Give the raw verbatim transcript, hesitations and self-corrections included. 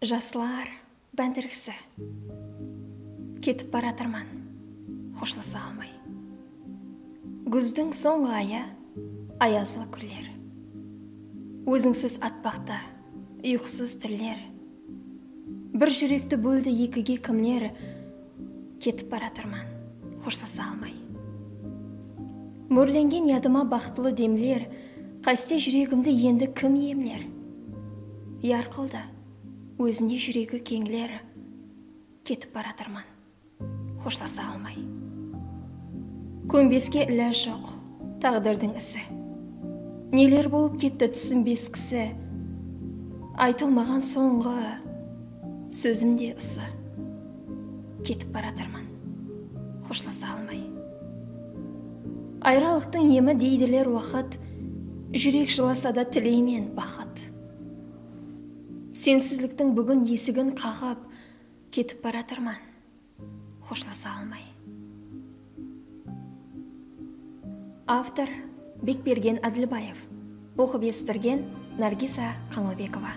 Jaslar bándirgisi. Ketip baratırman, xoslasa almay. Gúzdiń sońǵı ayı, ayazlı kúnler. Ózińsiz atpaqta, uyqısız túnler. Bir júrekti bóldi ekige kimler, ketip baratırman, xoslasa almay. Mórlengen yadıma baxıtlı demler, qáste júregimdi endi kim emler? Yarqıldı, ózine júregi keńler, ketip baratırman, xoslasa almay. Kónbeske ilaj joq, táǵdirdiń isi. Neler bolıp ketti, túsinbes kisi. Aytılmaǵan sońǵı sózim de usı. Ketip baratırman, xoslasa almay. Ayralıqtıń emi deydiler waqıt, júrek jılasa da tileymen baxıt. Sensizliktiń búgin esigin qaǵıp, ketip baratırman, xoslasa almay. Avtor Bekbergen Ádilbaev. Oqıp esittirgen Nargisa Qańlıbekova.